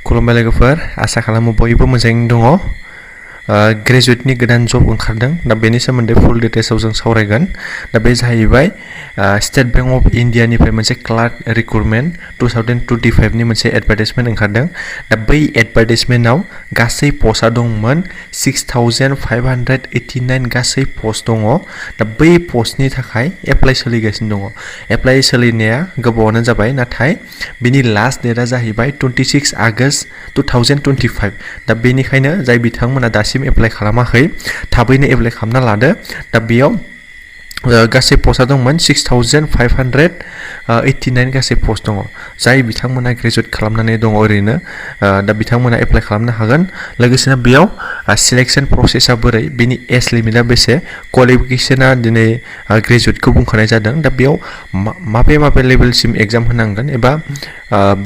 खुलुमबाय लोगोफोर आसा खालामो बयबो मोजाङैनो दङ ग्रेजुवेटनि गोदान जब ओंखारदों दा बेनि सोमोन्दै फुल डिटेल्सआव जों सावरायगोन दा बे जाहैबाय स्टेट बैंक अफ इन्डिया निफ्राय मोनसे क्लार्क रिक्रुटमेन्ट 2025 नि मोनसे एडभार्टाइजमेन्ट ओंखारदों दा बै एडभार्टाइजमेन्टआव गासै पस्टआ दंमोन 6589 गासै पस्ट दङ दा बै पस्टनि थाखाय एप्लाइ सोलिगासिनो दङ एप्लाइ सोलिनाया गोबावानो जाबाय नाथाय बिनि लास्ट डेटआ जाहैबाय 26 आगस्ट 2025 दा बेनिखायनो जाय बिथांमोना दासिम एप्लाइ खालामाखै थाबैनो एप्लाइ खालामना लादो दा बेयाव गासै पस्टआ दंमोन 6589 गासै पस्ट दङ जाय बिथांमोना ग्रेजुवेट खालामनानै दङ ओरैनो दा बिथांमोना एप्लाइ खालामनो हागोन लोगोसेनो बेयाव सिलेक्शन प्रसेसआ बोरै बिनि एज लिमिटआ बेसे क्वालिफिकेशनआ दिनै ग्रेजुवेटखौ बुंखानाय जादों दा बेयाव माबे लेभेलसिम एग्जाम होनांगोन एबा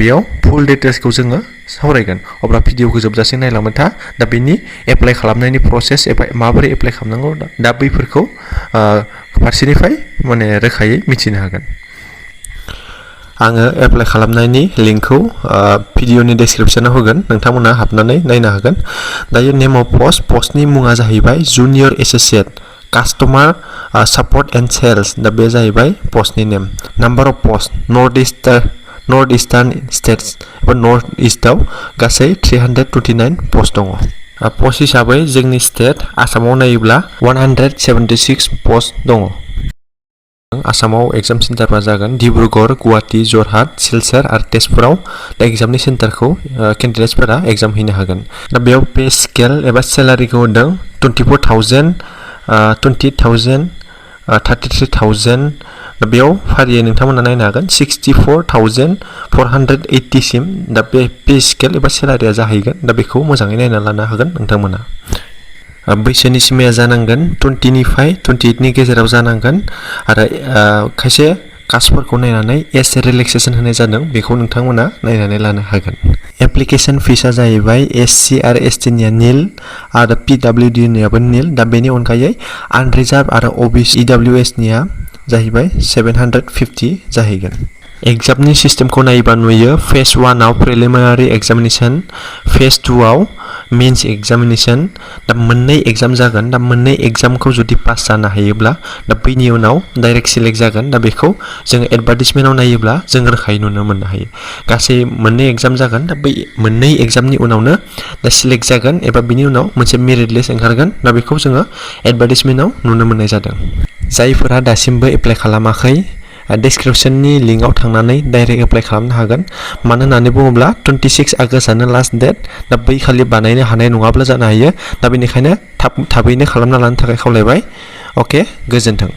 बेयाव फुल डिटेल्सखौ जोङो सावरायगोन अब्ला भिडिअखौ जोबजासिम नायलांबाय था दा बेनि एप्लाइ खालामनायनि प्रसेस एबा माबोरै एप्लाइ खालामनांगौ दा बैफोरखौ फारसेनिफ्राय माने रोखायै मिथिनो हागोन आङो एप्लाइ खालामनायनि लिंकखौ भिडिअनि डेसक्रिपशनाव होगोन नोंथांमोना हाबनानै नायनो हागोन दायो नेम अफ पस्टनि मुङा जाहैबाय junior associate customer support and sales दा बे जाहैबाय पस्टनि name number of post north eastern states एबा नर्थ इस्टआव गासै 329 पस्ट दङ पस्ट हिसाबै जोंनि स्टेट आसामाव नायोब्ला 176 पस्ट दङ आसामाव एग्जाम सेन्टारफोरा जागोन डिब्रुगड़ गुवाहाटी जरहाट सिलचर आरो तेजपुराव दा एग्जामनि सेन्टारखौ केन्डिडेट्सफोरा एग्जाम हैनो हागोन दा बेयाव पे स्केल एबा सेलारिखौ होदों 24,000 20,000 33,000 दा बेयाव फारियै नोंथांमोना नायनो हागोन 64,480 सिम दा बे पे स्केल एबा सेलारिया जाहैगोन दा बेखौ मोजाङै नायना लानो हागोन नोंथांमोना बैसोनि सिमाया जानांगोन 20 निफ्राय 28 नि गेजेराव जानांगोन आरो खायसे कास्टफोरखौ नायनानै एज रिलेक्सेसन होनाय जादों बेखौ नोंथांमोना नायनानै लानो हागोन एप्लिकेशन फिसआ जाहैबाय एससी आरो एसटी निया निल आरो पिडब्लिउडी नियाबो निल दा बेनि अनगायै आनरिजार्भ आरो ओबीसी ईडब्लिउएस निया जाहैबाय 750 जाहैगोन एग्जामनि सिस्टेमखौ नायोबा नुयो फेज 1 आव प्रिलिमिनारि एग्जामिनेशन फेज 2 आव मेन्स एग्जामिनेशन दा मोननै एग्जाम जागोन दा मोननै एग्जामखौ जुदि पास जानो हायोब्ला दा बैनि उनाव डाइरेक्ट सिलेक्ट जागोन दा बेखौ जोङो एडभार्टाइजमेन्टआव नायोब्ला जों रोखायै नुनो मोननो हायो गासै मोननै एग्जाम जागोन दा बै मोननै एग्जामनि उनावनो दा सिलेक्ट जागोन एबा बिनि उनाव मोनसे मेरिट लिस्ट ओंखारगोन दा बेखौ जोङो एडभार्टाइजमेन्टआव नुनो मोननाय जादों जायफोरा दासिमबो एप्लाइ खालामाखै डेसक्रिपशननि लिंकआव थांनानै डाइरेक्ट एप्लाइ खालामनो हागोन मानो होननानै बुङोब्ला 26 आगस्टआनो लास्ट डेट दा बै खालि बानायनो हानाय नङाब्ला जानो हायो दा बेनिखायनो थाबैनो खालामना लानो थाखाय खावलायबाय अके गोजोन्थों